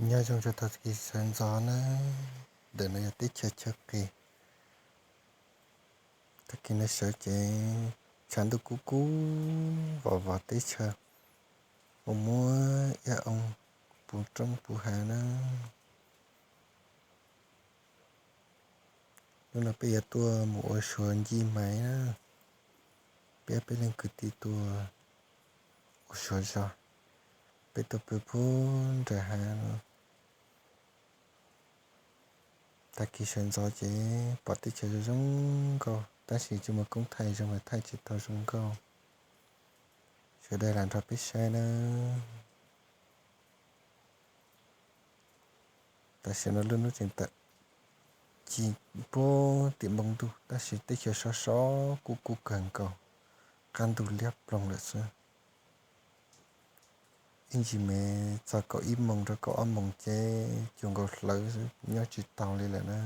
Nyob zoo rau tag kis sawv ntxov na, ntawm no yog teb chaws Chaw Qis. Tag kis no sawv ces tshav ntuj kub kub vos vos teb chaws, muaj muaj ib oo puv roob puv hav na. Hnub no peb yuav tuaj mus ua suav nci maiv na, peb peb leej kwv tij tuaj ua suav zog, peb tuaj pw puag nram hav no. Tag kis sawv ntxov ces pom teb chaws zoo zoo nkauj tab sis tsis muaj koob thaij zoo mas thaij tsis tau zoo nkauj. Sawv daws lam nrog peb saib na. Tam sim no lub hnub tseem tawm ci puag tim npoo ntuj tab sis teb chaws sov sov kub kub kawg nkaus, qab ntug liab ploog lawm xwb. Ib ntsis me txog kaum ib moos rau kaum ob moos ces cuag nkaus hlawv xwb, nyob tsis tau li lawm na.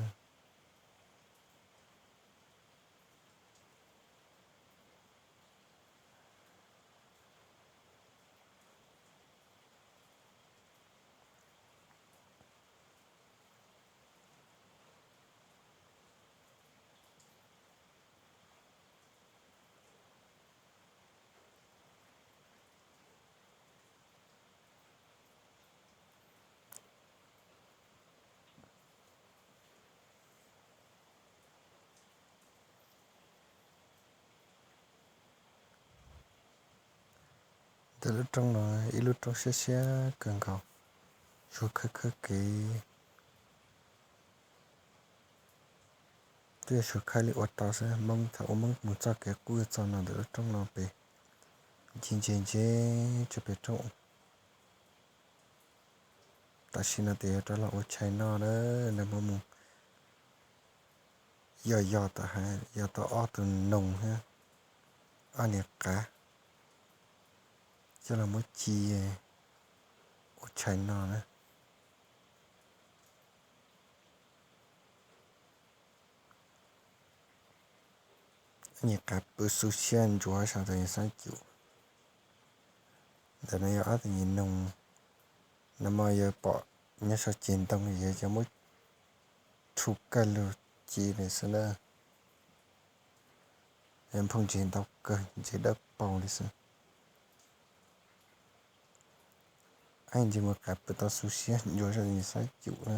Ntawm lub roob no ib lub roob siab siab kawg nkaus, suav khawb khawb kev. Twb yog suav khawb li ua tau xwb, Hmoob thaum ua Hmoob mus txoj kev qub txog no ntawm lub roob no pem, nce nce nce tsuas pem roob. Tam sim no ces yuav rov los ua tshais no na, nag hmo mus yos yos tom hav yos tau ob tug noog thiab ob niag qav, coj los muab ci ua tshais no na. Ob niag qav pw xu siab ntsuav saum tus nyuag xab cum. Ntawm no yog ob tug nyuag noog, nag hmo yog pom nyob saum ceg ntoo yog cov muab rhu kawg lug ci li xwb na. Nphooj ntseg ntau kawg, ntseg dawb paug li xwb. Ib ntsis mus qav pw tau xu siab ntsuav saum tus nyuag xab cum na.